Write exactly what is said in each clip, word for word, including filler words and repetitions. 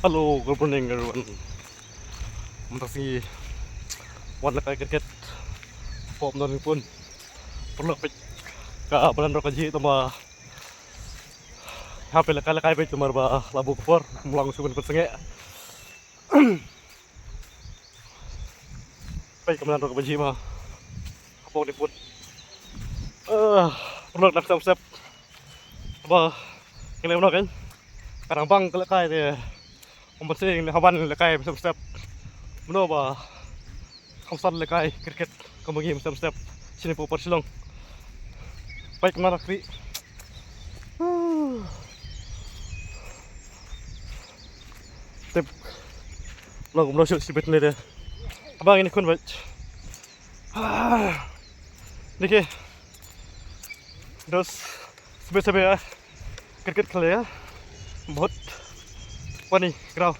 Hello, good morning everyone. Mynta sngi wan lehkai cricket hapoh Mawryngkneng. Paralok, peit ka banan rok ka jhieh, tangba hap lehkai lehkai peit namar ba la buh ka por, ym long shuh ban pynsangeh. Peit ka banan rok kaba jhieh ma hapoh Mawryngkneng. Eh, paralok, dang step step ba ngi leh noh kein. Ka dang bang ka lehkai te ym ban seng ne haban lehkai step step. Mano ba kham san lehkai cricket kumba ngi step step shane hapoh Shillong. Peit kumno la kri. Tip. Long kumno shu sibit ne de. Abang ini kun bait. Ah. Niki. Dos. Suba suba ya. Cricket khele ya. बहुत पानी ग्राउंड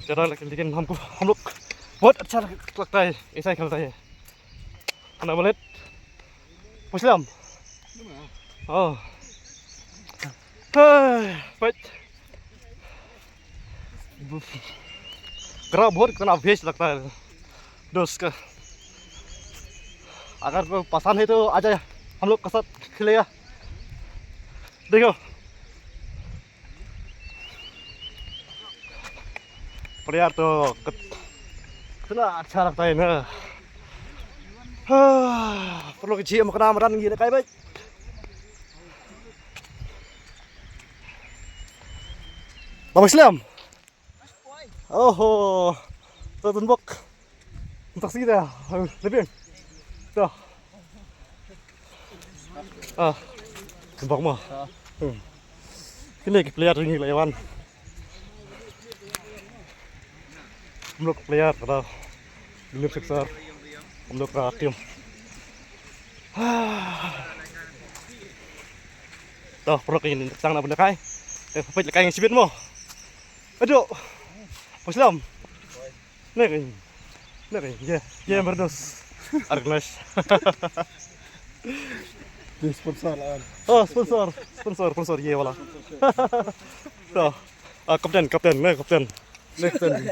ज्यादा, लेकिन लेकिन हमको, हम लोग बहुत अच्छा लग- लगता है, ऐसा ही खेलता है। Ana Malet. Muslim. Oh. Hey, pait. ग्राउंड बहुत कितना बेस्ट लगता है दोस्त का। अगर कोई पसंद है तो आ जाए, हम लोग के साथ खेलेगा। देखो, प्लेयर तो कित- कितना अच्छा लगता है ना। हाँ, पर लोग जी मकना मदन ये काय भाई। Bang Muslim. Oho. To tun bok. Mynta sngi da. Lebih. To. Ah. Tun bok mo. Hmm. Kine ki player ngi la ïa wan. Kumno ki player ka da. Lim sixer. Kumno ka team. Ah. To, paralok, ngin sdang na bynta kai. Eh, peit lehkai ngin shibit mo. Aduh. Muslim. Nek, nek, ye, ye, Merdos. Argnas. Ye sponsor lah. Oh, sponsor, sponsor, sponsor, ये वाला. To, ah, captain, captain, मैं captain. Next time.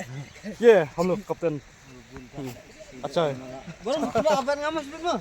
ये हम लोग captain. Hmm. अच्छा है. Bro, abang ngamas bro.